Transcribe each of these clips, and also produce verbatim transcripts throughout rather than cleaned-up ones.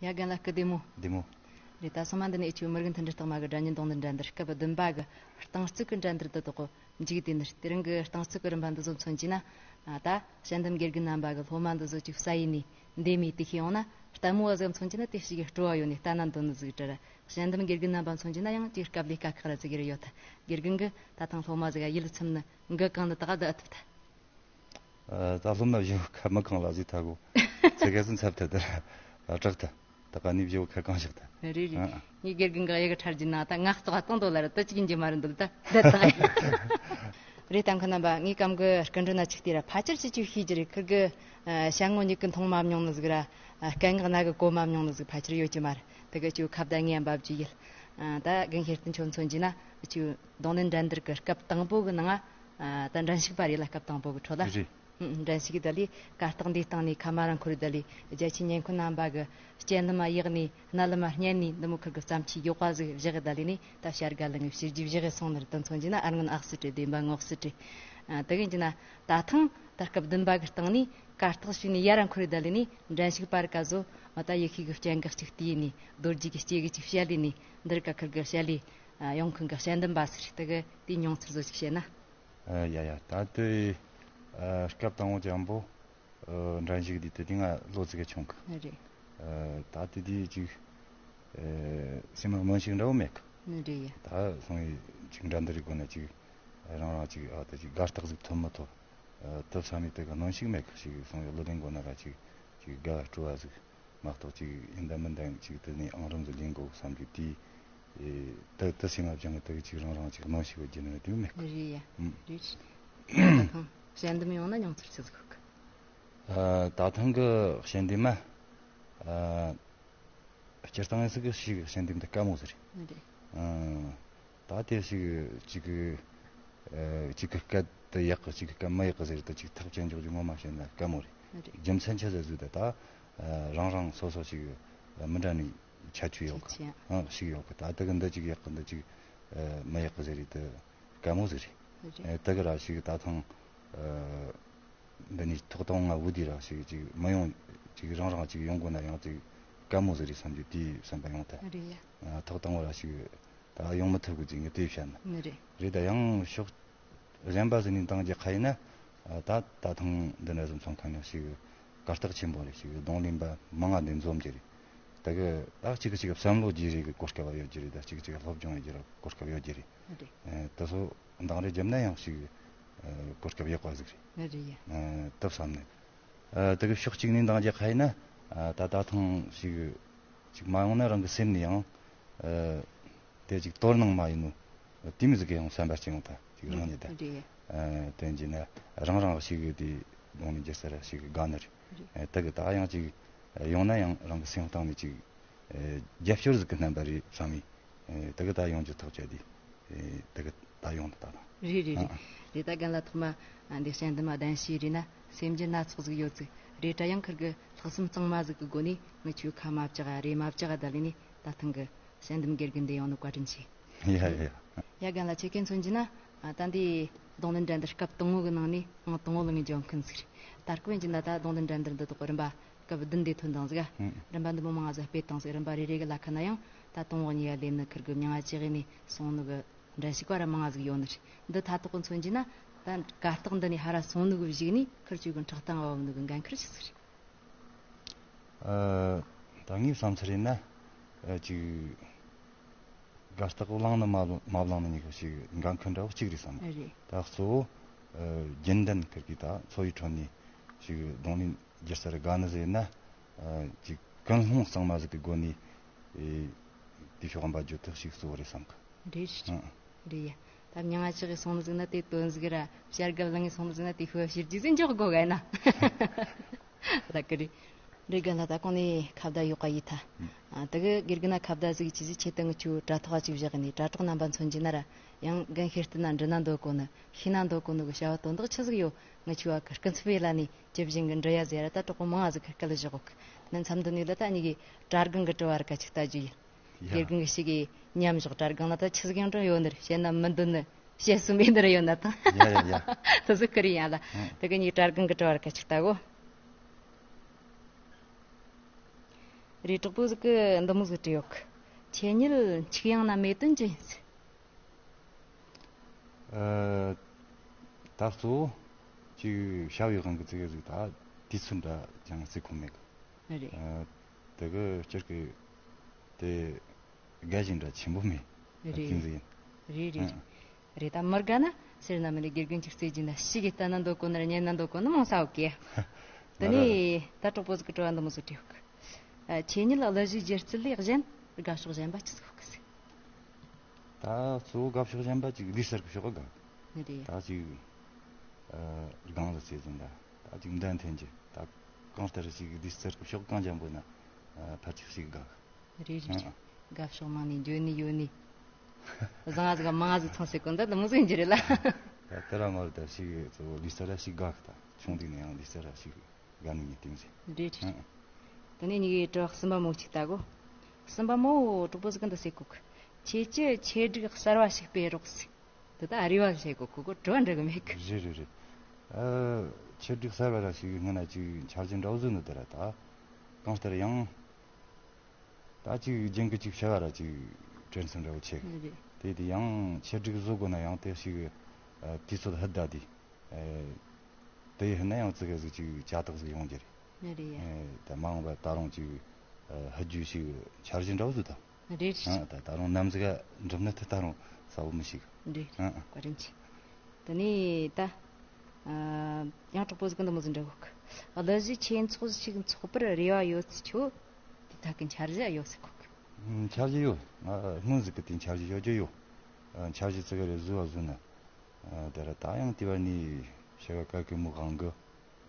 ཡ་རྒན་ལགས་སྐུ་བདེ་མོ། བདེ་མོ། རེད། ད་སོ་མ་འདི་ནས་ཨེ་ཆོས་མི་རིགས་མཐུན་སྒྲིལ་རྟགས་མ་གི་སྒྲ་སྙན་རྡུང་ལེན་འགྲན་བསྡུར་སྐབས་བདུན་པ་གི་རྟིང་རྩོད་ཀྱི་འགྲན་བསྡུར་འདི་དག་གོ་མཇུག་བསྡུས་ནི་རེད། དེ་རིང་གི་རྟིང་རྩོད་ཀྱི་རིམ་པ་འདི་ཚོ་མཚོན་གྱིས་ན། ཨ། ད་དཔྱད་འདེམས་དགེ་རྒན་རྣམ་པ་གི་སློབ་མ་འདི་ཚོ་ཅིག་ས་ཡིན་ནི་འདེམས་མི་དེ་ཤེས་ཡོང་ན། ལྟད་མོ་བ་ཟིག་མཚོན་གྱིས་ན་དེ་ཞིག་གི་སྤྲོ་བ་ཡོད་ནི་ལྟ་ན་འདོད་ནི་ཟིག་འདྲ་ར། དཔྱད་འདེམས་དགེ་རྒན་རྣམ་པ་མཚོན་གྱིས་ན་ཡང་ཅིག་སྐབས་ལས་དཀའ་ཁག་ར་ཟིག་གི་རེ་ཡོད་ད། དགེ་རྒན་གི་ད་ཐེངས་སློབ་མ་ཟིག་ག་ཡིད་ཚིམ་ནི་འགི་གང་ནི་ད་ག་འདི་ཨ་ཐུབ་ད། ཨ། ད་སློབ་མ་བཞི་བོ་ཁ་མི་གང་ལ་ཟིག་ཐ་གོ། ཚེ་གེ་སུ་འཚབ་ཐ་དར་ཨ་དྲག་ཐ། ད་ག་ནི་བཞི་བོ་ཁ་གང་ཞིག་ཐ། རེད་རེད། ཨ། ངའི་དགེ་རྒན་གི་ཡི་གེ་ཁྲར་གྱིན་ན་ད་ང་རྩོག་གཏོང་དོ་ལ་ར་ད་ཅིག་ཡིན་གྱི་མ་རེད་འདུག་ད་ད་ད། རེད། ད་ཁོ་རྣམ་པ་ངའི་སྐམ་གི་སྐུ་མགྲོན་ན་ཆིག་དེ་ར་ཕལ་ཆེར་ཅི་ཅིག་ཤེས་ཀྱི་རེད། ཁིར་གི་ཨ་ཤ་ངོ་མྱིག་གི་མཐོང་མ་མྱོང་ནི་ཟིག་ར། ཨ། སྐད་ངག་རྣ་གི་གོ་མ་མྱོང་ནི་ཟིག་ཕལ་ཆེར་ཡོད་ཀྱི་མ་རེད། དེ་གི་ཅིག་ཁ་བརྡ་ངས་འབབ་རྒྱུ་ཡིན། ཨ། ད་རྒན་ཤེར་སྟོན་ཁྱོད་མཚོན་གྱིས་ན་ཅིག་རྡུང་ལེན་འགྲན་བསྡུར་གི་སྐབས་དང་པོ་གི་ནང་ང་། ཨ། ད་འགྲན་ཞུགས་པ་རེད་ལ། སྐབས་དང་པོ་གི་ཁྲོད་ལ། རེད། ཨུ། འགྲན་ཞུགས་ཀྱི་ད་ལས་གར་སྟེགས་འདིའི་སྟེང་ནས་ཁ་མ་རང་འཁོར་ད་ལས་རྒྱ་ཆེའི་ཉན་མཁན་རྣམ་པ་གི་སྤྱན་ལམ་མ་ཡག་ནས་རྣ་ལམ་མ་སྙན་ནས་འདི་མོ་ཁིར་གི་བརྩམས་ཆོས་ཡག་པ་ཟིག་བཞག་གི་ད་ལས་ནས་ད་བྱ་དགའ་ལ་ངས་ཕྱིར་རྒྱུ་བཞག་གི་སོང་ནི་རེད། དོན་མཚོན་གྱིས་ན་ཨ་སྔོན་ཨག་སི་ཏྲེ་བདེན་པ་ངོག་སི་ཏྲེ། ཨ། དེ་གི་གྱིས་ན་ད་ཐེངས་ད་སྐབས་བདུན་པ་གི་སྟེང་ནས་གར་སྟེགས་ཞིག་ནས་ཡར་ར་འཁོར་ད་ལས་ནས་འགྲན་ཞུགས་པ་ར་ག་ཚོ་ཨ་ད་ཡེ་ཤེས་གི་སྤྱན་གི་གཅིག་བལྟས་ནས་རྡོ་རྗེ་གི་ལྕེ་གི་གཅིག་བཤད་ལས་ནས་འདིར་ག་ཁིར་གི་བཤད་ལས་ཡོང་མཁན་གི་དཔྱད་འདེམས་པ་ཟིག་རེད། དེ་གི་དེའི་མྱོང་ཚོར་བཟོ་ཅིག་བཤད་ན། ཨ། ཡ་ཡ། ད་དེ་ཨ་སྐབས་དང་པོ་ཅན་པོ་ཨ་འགྲན་ཞུགས་དེ་དེ་དེ་ང་ལོ་ཙི་གེ་ཆུང་གི། རེད། ཨ། ད་དེ་དེ་ཅིག་ཨ་སེམས་ལ་གནོན་ཤུགས་འདྲ་བོ་མེད་གི། རེད་ཡ། ད་སོང་ཡི་ཅིག་འགྲན་བསྡུར་གི་སྒོ་ནས་ཅིག་རང་རང་ཅིག་ཨ་ད་ཅིག་གར་སྟེགས་ཟིག་ཐོབ་མི་ཐོབ་ཨ་ཐོབ་བསམ་ནས་དེ་ག་གནོན་ཤུགས་མེད་གི། ཞིག་སོང་ཡི་བློ་ལྡན་སྒོ་ནས་ར་ཅིག་ཅིག་དགའ་སྤྲོ་བ་ཟིག་མ་གཏོགས་ཅིག་ཡིན་ད་མིན་ད་ཅིག་དེ་ནས་ཨང་རིམ་ཟིག་ལེན་དགོས་བསམ་གི། དེ་ཨེ་ད་ད་སེམས་ལ་བཅངས་ཏེ་ཅིག་རང་རང་ཅིག་གནོན་ཤུགས་བརྒྱུད་ནས་དེ་མེད་གི། རེད་ཡ། ཨུམ། རེད། ད་ཐེངས་དཔྱད་འདེམས་ཡོང་ན་མྱོང་ཚོར་ཅི་ཟིག་ཡོད་གི། ཨ། ད་ཐེངས་གི་དཔྱད་འདེམས་མ་ཨ་སྤྱིར་བཏང་ཡིན་ཟིག་གི་ཞིག་དཔྱད་འདེམས་དེ་དཀའ་མོ་ཟིག་རེད། རེད། ཨ། ད་དེ་ཞིག་ཅིག་གི་ཨ་ཅིག་གི་སྐད་དེ་ཡག་གི་ཅིག་གི་སྐད་མི་ཡག་གི་ཟེར་དུས་ཅིག་ཐག་བཅད་འཇོག་རྒྱུ་ངོ་མ་བཤད་ན་དཀའ་མོ་རེད། རེད། རྒྱུ་མཚན་ཆི་ཟིག་ཟེར་དུས་ད་ཨ་རང་རང་སོ་སོ་ཅིག་ཨ་མི་འདྲ་ནི་ཁྱད་ཆོས་ཡོད་གི། ཁྱད་ཆོས། ཨང་ཞིག་ཡོད་གི། ད་དེ་གི་འདི་ཅིག་ཡག་གི་འདི་ཅིག་ཨ་མི་ཡག་གི་ཟེར་རེད། དེ་དཀའ་མོ་ཟིག་རེད། རེད། ཨ་དེ་གི་ར་ཞིག་ད་ཐེངས་ཨ་འདི་ནས་ཐོག་དང་ང་བུ་དེ་ར་ཞིག་ཅིག་མི་ཡོང་ཅིག་རང་རང་ཅིག་ཡོང་དགོས་ན་ཡང་ཅིག་དཀའ་མོ་ཟིག་རེད་བསམ་རྒྱུ་དེའི་བསམ་པ་ཡོང་ད། རེད་ཡ། ཨ་ཐོག་དང་བ་ར་ཞིག་ད་ཡོང་མི་ཐུབ་གི་ཅིག་ངས་དེ་བཤད་ན། ནི་རེད། རེད། ད་ཡང་ཕྱོགས་གཞན་པ་ཟིག་ནས་འདང་རྒྱག་ཁ་ཡིན་ན། ཨ་ད་ད་ཐེངས་འདི་འདྲ་ཟིག་མཚོན་མཁན་ནི་ཞིག་གར་སྟེགས་ཆེན་པོ་རེད། ཞིག་རྡུང་ལེན་པ་མང་ང་འདི་འཛོམས་རྒྱུ་རེད། ད་གི་ད་གཅིག་གིས་གཅིག་བསམ་བློ་བརྗེ་རེས་གི་གོ་སྐབས་ཡོད་རྒྱུ་རེད། ད་གཅིག་གིས་གཅིག་སློབ་སྦྱོང་ཡོད་རྒྱུ་རེད། གོ་སྐབས་ཡོད་རྒྱུ་རེད། རེད། ཨ་དེ་ཚོ་འདང་རེས་བརྒྱབ་ན་ཡང་ཞིག་ཨ་གོ་སྐབས་ཡག་པ་ཟིག་རེད། རེད་ཡ། ཨ་དེ་བསམ་ནས། ཨ་དེ་གི་ཕྱོགས་གཅིག་ནས་འདང་རྒྱག་ཁ་ཡིན་ན། ཨ་ད་ད་ཐེངས་ཞིག་ཅིག་མ་ཡོང་ན་རང་གི་སེམས་ནས་ཡང་ཨ་དེ་ཅིག་དོ་སྣང་མ་ཡིན་ནོ་དེ་མོ་ཟིག་གི་ཡང་བསམ་པ་སྐྱེ་ཡོང་ད། ཅིག་རང་ཉིད་ད། རེད། ཨ་དེ་བྱས་ན་རང་རང་ཞིག་གི་དེ་རྡུང་ལེན་རྒྱག་ས་ར་ཞིག་གི་དགའ་ནི་རེད། རེད། ཨ་དེ་གི་ད་ཡང་ཅིག་ཡོང་ན་ཡང་རང་གི་སེམས་གཏིང་ནས་ཅིག་ཨ་རྒྱབ་སྐྱོར་ཟིག་གི་རྣམ་པ་རེད་བསམ་ནས། ཨ་དེ་གི་ད་ཡོང་རྒྱུ་ཐག་བཅད་དེ། ཨ་དེ་གི་ད་ཡོང་ད་ད་དང་། རེད་རེད་རེད། ཨ་རེད། ད་རྒན་ལགས་ཐོག་མ་ཨ་འདི་དཔྱད་འདེམས་མ་གདན་ཞུས་རེད་ན་སེམས་འགྱུར་སྣ་ཚོགས་ཟིག་ཡོད་ཟིག་རེད། ད་ཡང་ཁིར་གི་ལྷག་བསམ་གཙང་མ་ཟིག་གི་སྒོ་ནས་ངི་ཆོའི་ཁ་མ་བཅག་རེ་མ་བཅག་ད་ལས་ནས་ད་ཐེངས་གི་དཔྱད་འདེམས་དགེ་རྒན་འདི་ཡོང་ནི་བཀའ་དྲིན་ཆེ། ཡ་ཡ་ཡ། ཡ་རྒན་ལགས་ཁྱེད་ཀྱིས་མཚོན་གྱིས་ན། ཨ་ད་འདི་རྡུང་ལེན་འགྲན་བསྡུར་སྐབས་དང་པོ་གི་ནང་ནས་ཨང་དང་པོ་ལ་ངས་འཇོན་མཁན་ཟིག་རེད། ད་སྐབས་ཡིན་གྱི་ན་ད་རྡུང་ལེན་འགྲན་བསྡུར་འདི་དག་གི་རིམ་པ་སྐབས་བདུན་དེ་ཐོན་དང་ཟིག་ཨ། ཧུམ། རིམ་པ་འདི་མོ་མང་ང་ཟིག་སྤེལ་དང་ཟིག་རིམ་པ་རེ་རེ་གི་ལ་ཁ་ན་ཡང་ད་དང་པོ་གཉིས་ཀ་ལེན་ནི་ཁིར་གི་མྱིང་ང་ཅི་གི་ནས་སོང་ནི་གི་འགྲན་ཞུགས་པ་ར་མང་ང་ཟིག་ཡོད་ནི་རེད། འདི་ད་དག་གི་མཚོན་གྱིས་ན་ད་གར་སྟེགས་འདི་ནས་ཧ་ར་སོང་ནི་གི་གཞུག་ནས་ཁིར་ཆོ་གི་འཁྲབ་སྟངས་བབ་ནི་གི་འགན་ཁུར་ཆི་ཟིག་རེད། ཨ་ད་ངའི་བསམ་ཚུལ་ཡིན་ན། ཨ་ཅིག་གར་སྟེགས་བླངས་ནི་མ་བླངས་མ་བླངས་ནི་གཉིས་ཀ་ཞིག་འགན་ཁུར་འདྲ་བོ་གཅིག་རེད་བསམ། རེད། ད་གཙོ་བོ་ཨ་རྒྱུན་ལྡན་ཁིར་གི་ད་འཚོ་བའི་ཁྲོད་ནས་ཞིག་རྡུང་ལེན་རྒྱག་ས་རེ་དགའ་ནི་ཟེར་ན། ཨ་ཅིག་ཀུན་སློང་གཙང་མ་ཟིག་གི་སྒོ་ནས་ཨེ་དེ་ཕྱོགས་འབད་རྒྱུ་དེ་ཞིག་གཙོ་བོ་རེད་བསམ་གི། རེད། ཨང་། རེད་ཡ། ད་མྱིང་ང་ཅི་གི་སོང་ནི་ཟིག་ན་དེ་དོན་ཟིག་ར་བྱ་དགའ་བླངས་ངས་སོང་ནི་ཟིག་ན་དེ་ཤོད་ཕྱིར་རྒྱུ་ཟིག་འཇོག་དགོས་ག་ཡིན་ན། ད་གི་རེད། རེད་རྒན་ལགས། ད་གོང་ནས་ཁ་བརྡ་ཡོད་ག་ཡིན་ད། ཨ་ད་གི་དགེ་རྒན་ན་ཁ་བརྡ་ཟིག་ཅི་ཟིག་ཆེད་དུ་ངི་ཆོ་དྲ་ཐོག་ཅིག་བཞག་ནས་དྲ་གྲོགས་རྣམ་པ་མཚོན་གྱིས་ན་ར་ཡང་རྒན་ཤེར་སྟོན་ན་འདྲི་ན་འདོད་གོ་ནི་ཤེས་ན་འདོད་གོ་ནི་གི་བྱ་བ་དོན་དག་ཆི་ཟིག་ཡོད། ངི་ཆོ་བ་གི་སྐུ་ཚབ་ཡེ་ལ་ནས་ཇི་བཞིན་གི་འདྲི་ཡ་ཟེར་ར་ད་གྲོགས་པོ་མང་ང་ཟིག་གི་སྐད་བཞག་གོ་གི། ནི་མཚམས་འདི་ནས་ལ་ད་ཉི་གི་དྲ་རྒན་གི་དྲི་བ་ར་ཁ་ཅིག་ལྟ་རྒྱུ་ཡིན། ཡ། དགེ་རྒན་གི་ཞིག་གི་མཉམ་བཞག་དྲ་རྒན་ལ་ད་ཆི་ཟིག་ཡང་དྲི་ཡོད་ནི་ར་བཤད་ན་མི་འདོད་ནི་བཤད་སུ་མེད་ནི་ར་ཡོད་ན་ད། ཡ་ཡ་ཡ། དེ་ཟིག་གི་རེད་ཡ་ལ། ཨང་། དེ་གི་ཉི་དྲ་རྒན་གི་དྲི་བ་ར་ཁ་ཅིག་ལྟ་གོ། རེད། གྲོགས་པོ་ཟིག་གིས་འདི་མོ་ཟིག་དྲིས་ཡོད་གི། ཁྱེད་ཉིད་འཁྱུག་ཡངས་ན་མེད་དོན་ཅི་ཡིན་ཟེར། ཨ། ད་གཙོ་བོ་ཅིག་བྱ་བའི་དབང་གིས་ཙི་གེ་ཟིག་ད་དུས་ཚོད་འདྲ་ཅང་རྩི་ཁོམ་མེད་གི། རེད། ཨ། དེ་གི་སྤྱིར་གི་དེ་དགའ་ཞེན་འདྲ་ཆེན་པོ་མེད། རེད། དེ་ཟིག་ཡིན། རེད་རེད། ཨ། རེད། ད་མི་དགའ་ན་ཟེར་ན་མི་ལས། དགེ་རྒན་གྱིས་རྩེད་རྒྱུ་ན་ཞིག་གིས་ལྟ་ན་འདོད་གོ་ནི་ར་ཉན་ན་འདོད་གོ་ནི་མང་ས་ཡོད་གི། དེ་ནས་ད་གྲོགས་པོ་ཟིག་གི་དྲི་བ་འདི་མོ་ཟིག་དྲིས་ཡོད་གི། ཨ། ཁྱེད་ཉིད་གླུ་གཞས་སྒྱུ་རྩལ་ལས་གཞན་དགའ་ཕྱོགས་གཞན་པ་ཅི་ཟིག་ཡོད་གི་ཟེར། ད་གཙོ་བོ་དགའ་ཕྱོགས་གཞན་པ་ཅིག་ལུས་རྩལ་གི་ཕྱོགས་གི་དགའ། རེད། ད་ཅིག་ཨ། སྒང་ལ་རྩེད་རྒྱུ་འདྲ། ད་ཅིག་མདུན་འཐེན་རྒྱུ། ད་གང་ལྟར་ཅིག་ལུས་རྩལ་གི་ཕྱོགས་གང་འཇམ་པོ་ན། ཨ། ཕལ་ཆེར་ཞིག་དགའ། རེད་རེད། ཨ། དགའ་ཕྱོགས་མང་ནས་འགྱོ་ནི་ཡོད་ནི། བཟང་ང་ཟིག་མང་ང་ཟིག་ཚང་ཟེར་གོ་འདི་འདི་མོ་ཟིག་ཡིན་རྒྱུ་རེད་ལ། ད་དེ་ར་མ་རེད། ད་ཞིག་གཙོ་བོ་ལུས་རྩལ་ར་ཞིག་དགའ་གི། ད་ཆུང་དུས་ནས་ཡང་ལུས་རྩལ་ར་ཞིག་དགའ་ནི་ངས་དེང་ཟིག། རེད་རེད། ཨ། དེ་ནས་ཉི་གེ་དྲི་བ་གསུམ་པ་མོ་ཅིག་ལྟ་གོ། གསུམ་པ་མོ་གྲོགས་པོ་ཟིག་གིས་འདི་ཟེར་གོ་གི། ཁྱེད་ཀྱིས་ཆེད་སྒྲིག་གསར་བ་ཞིག་སྤེལ་རོགས་ཟེར། འདི་ད་རེ་བ་བྱེད་གོ་གི། གོ་དྲི་བ་འདྲི་གི་མེད་གི། རེད་རེད་རེད། ཨ། ཆེད་སྒྲིག་གསར་བ་ར་ཞིག་སྔོན་ན་ཅིག་འཆར་གཞི་འདྲ་བོ་བཟོས་ནི་དེ་ར། ད་གང་ལྟར་ཡང་ད་ཅིག་རྒྱུན་གི་ཅིག་བྱ་བ་ར་ཅིག་དྲན་སེམས་འདྲ་བོ་ཆེ་གི། རེད། དེ་དེ་ཡང་ཆེད་སྒྲིག་བཟོ་དགོས་ན་ཡང་དེ་ཞིག་ཨ། དུས་ཚོད་ཧི་ད་དེ། ཨ། དེ་ཡིན་ན་ཡང་ཙི་གེ་ཟིག་ཅིག་བྱ་དག་ཟིག་ཡོང་རྒྱུ་རེད། རེད་རེད། ཨ། ད་མ་འོངས་པ་ད་རུང་ཅིག་ཨ། ཧི་རྒྱུ་ཞིག་འཆར་གཞི་འདྲ་བོ་བཟོས་ད། རེད། ཨ། ད་ད་རུང་ནམ་ཟིག་ག་འགྲུབ་ན་དེ་ད་རུང་གསལ་བོ་མི་ཤེས་གི། རེད། ཨ། བཀའ་དྲིན་ཆེ། དེ་ནས་ད་ཨ། ཡང་གྲོགས་པོ་ཟིག་གིས་འདི་མོ་ཟིག་འདྲི་གོ་གི། གླུ་གཞས་ཆེད་འཚོགས་ཞིག་འཚོགས་པར་རེ་བ་ཡོད་ཚུལ་ཆོ་དེ་ད་གི་འཆར་གཞི་ཡོད་ཟེར་གོ་གི། ཨ། འཆར་གཞི་ཡོད། ང་སྔོན་ཟིག་གི་དེ་འཆར་གཞི་ཡོད་རྒྱུ་ཡོད། ཨ། འཆར་གཞི་ཙི་གེ་རེ་བཟོས་བ་བཟོས་ན། ཨ། དེ་ར་ད་ཡང་དེ་བར་ནས་བྱ་བ་ག་གེ་མོ་དབང་གི།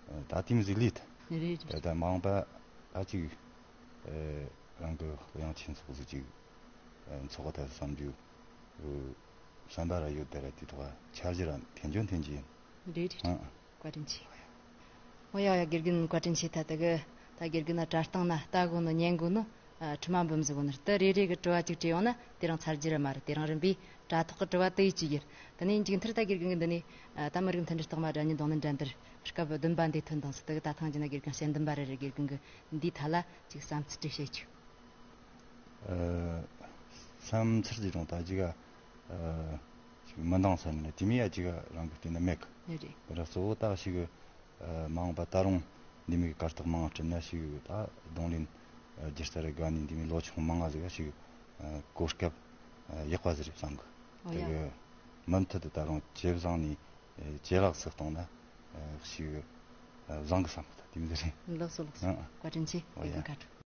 ཨ། ད་དེ་མོ་ཟིག་ལས་ད། རེད་རེད། ད་ད་མ་འོངས་པ་ད་ཅིག་ཨ། རང་གི་གླུ་དབྱངས་ཆེད་འཚོགས་ཟིག་ཅིག་ཨ། འཚོགས་ད་བསམ་རྒྱུ་བསམ་པ་ར་ཡོད། དེ་ར་དེ་ཐོག་འཆར་གཞི་ར་འཐེན་རྒྱུ་འཐེན་གྱི་ཡིན། རེད་རེད། ཨ། བཀའ་དྲིན་ཆེ། ཨོ་ཡ་ཡ། དགེ་རྒན་བཀའ་དྲིན་ཆེ། ད་ད་གི་ད་དགེ་རྒན་ན་དྲ་སྟེང་ན་ལྟ་དགོས་ནོ་ཉན་དགོས་ནོ། ཨ། དྲི་མ་འབུམ་ཟིག་ཡོད་ནི་རེད། དེ་རེ་རེ་གི་དྲི་བ་གཅིག་དྲིས་ཡོང་ན་དེ་རིང་ཚར་རྒྱུ་ར་མ་རེད། དེ་རིང་རིམ་པས་དྲ་ཐོག་གི་དྲི་བ་དེ་ཡི་གཅིག་ཡིན། དེ་ནས་མཇུག་མཐར་ད་དགེ་རྒན་གི་འདི་ནས་ཨ། ད་མི་རིགས་མཐུན་སྒྲིལ་རྟགས་མ་སྒྲ་སྙན་རྡུང་ལེན་འགྲན་བསྡུར་སྐབས་བདུན་པ་འདིའི་ཐོན་དང་ཟེར། དེ་གི་ད་ཐེངས་རྗེས་ན་དགེ་རྒན་ཞལ་འདུམ་པ་རེད་རེད། དགེ་རྒན་གི་འདིའི་ཐད་ལ་ཅིག་བསམ་ཚུལ་དྲིས་བཤད་རྒྱུ། ཨ། བསམ་ཚུལ་ཅི་རུང་ད་ཅིག་ག་ཨ། ཅིག་མི་འདང་ས་ནི་དེ་མོ་ཡ་ཅིག་ག་རང་གི་སྟེང་ན་མེད་གི། རེད་རེད། དེ་ར་གཙོ་བོ་ད་ཞིག་ཨ། མ་འོངས་པ་ད་རུང་འདི་མོ་གི་གར་སྟེགས་མང་བ་བསྐྲུན་ན་ཞིག་ད་རྡུང་ལེན་ཨ། སྒྱུ་རྩལ་ར་དགའ་ནི་འདི་མོ་ལོ་ཆུང་མང་ང་ཟིག་ག་ཞིག་ཨ། གོ་སྐབས་ཨ། ཡག་པ་ཟིག་རེད་བསམ་གི། ཨོ་དེ་ཡ། གི་མུ་མཐུད་དུ་ད་རུང་ཇེ་བཟང་ནས་ཨ། ཇེ་ལེགས་སུ་གཏོང་ན་ཨ། ཞིག་ཨ། བཟང་གི་བསམ་གི། ད་དེ་མོ་ཟིག་རེད། ལགས་སོ་ལགས་སོ། ཨ། བཀའ་དྲིན་ཆེ། ཨོ་ཡ། དགེ་རྒན་བཀའ་དྲིན།